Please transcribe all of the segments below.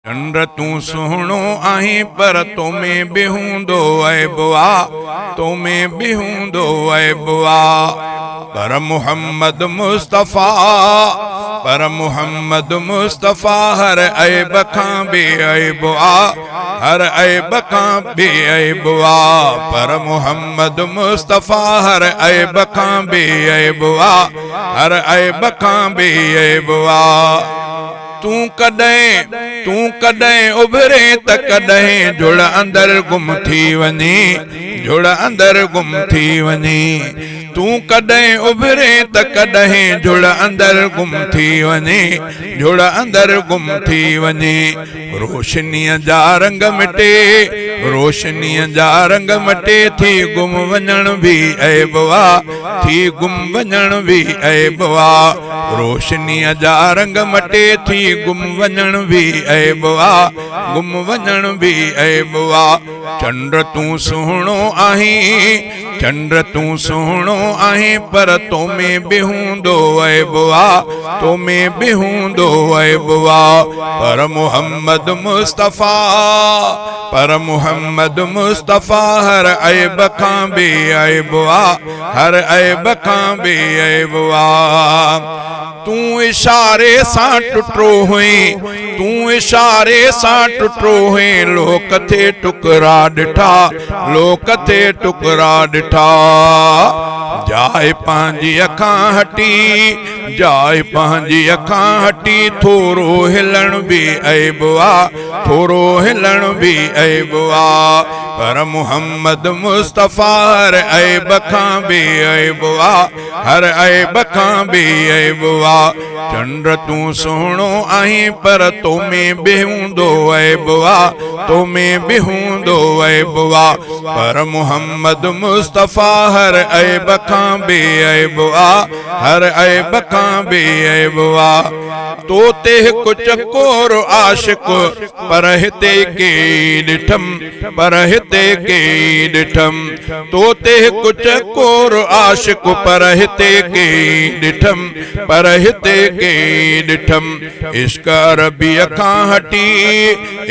چنڊ تون سهڻو آهين پر تو ۾ به هوندو عيب آ، تو ۾ به هوندو عيب آ. پر محمد مصطفيٰ، پر محمد مصطفيٰ هر عيب کان بي عيب آ، هر عيب کان بي عيب آ. پر محمد مصطفيٰ هر عيب کان بي عيب آ، هر عيب کان بي عيب آ. تون ڪڏهن، تون ڪڏهن اڀرين ته ڪڏهن جھڙ اندر گم ٿي وڃين، جھڙ اندر گم ٿي وڃين. تون ڪڏهن اڀرين ته ڪڏهن جھڙ اندر گم ٿي وڃين، جھڙ اندر گم ٿي وڃين. روشنيء جا رنگ مٽي، روشنيء جا رنگ مٽي ٿي گم وڃڻ به عيب آ، ٿي گم وڃڻ به عيب آ. روشنيء جا رنگ مٽي ٿي گم وڃڻ به عيب آ، گم وڃڻ به عيب آ. چنڊ تون سهڻو آهين، چنڊ تون سهڻو آهين پر تو ۾ به هوندو عيب آ، تو ۾ به هوندو عيب آ. پر محمد مصطفيٰ، پر محمد مصطفيٰ هر عيب کان بي عيب آ، هر عيب کان بي عيب آ. تون اشاري سان ٽٽو هئين، تون اشاري سان ٽٽو هئين، لوڪ ٿي ٽڪرا ڏٺا، لوڪ ٿي ٽڪرا ڏٺا. جاء پنهنجيء کان هٽي، جاء پنهنجيء کان هٽي، ٿورو هلڻ به عيب آ، ٿورو هلڻ به عيب آ. پر محمد مصطفيٰ هر عيب کان بي عيب آ، هر عيب کان بي عيب آ. چنڊ تون سهڻو آهين پر تو ۾ به هوندو عيب آ، تو ۾ به هوندو عيب آ. پر محمد مصطفيٰ هر عيب کان بي عيب آ، هر عيب کان بي عيب آ. تو تي هڪ چڪور عاشق پر هتي ڪيئي ڏٺم، پر هتي ڪيئي ڏٺم. تو تي هڪ چڪور عاشق پر هتي ڪيئي ڏٺم، پر هتي ڪيئي ڏٺم. عشق عربيء کان هٽي،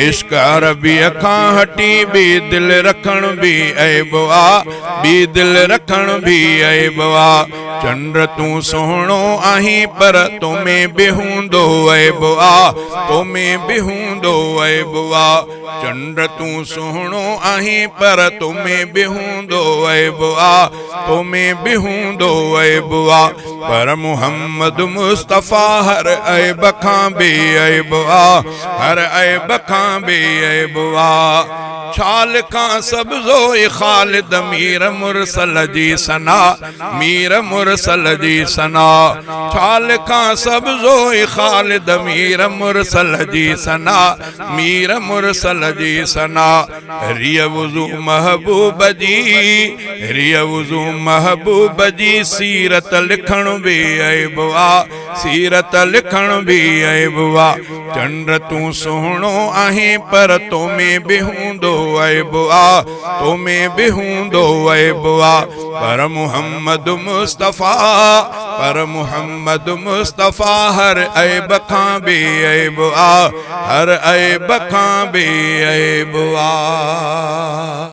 عشق عربيء کان هٽي، ٻي دل رکڻ به عيب آ، ٻي دل رکڻ به عيب آ. چنڊ تون سهڻو آهين پر تو ۾ به هوندو عيب آ، تو ۾ به هوندو عيب آ. چنڊ تون سهڻو آهين پر تو ۾ به هوندو عيب آ، تو ۾ به هوندو عيب آ. پر محمد مصطفيٰ هر عيب کان بي عيب آ، هر عيب کان بي عيب آ. ڇا لکان سبزوئي خالد مير مرسل جي ثنا، مير مرسل جي ثنا. ڇا لکان سبزوئي خالد مير مرسل جي ثنا، مير مرسل جي ثنا. ريء وضو محبوب جي، ريء وضو محبوب جي، سيرت لکڻ به عيب آ، سيرت لکڻ به عيب آ. چنڊ تون سهڻو آهين پر تو ۾ به هوندو عيب آ، تو ۾ به هوندو عيب آ. پر محمد مصطفيٰ، پر محمد مصطفيٰ هر عيب کان بي عيب آ، هر عيب کان بي عيب آ.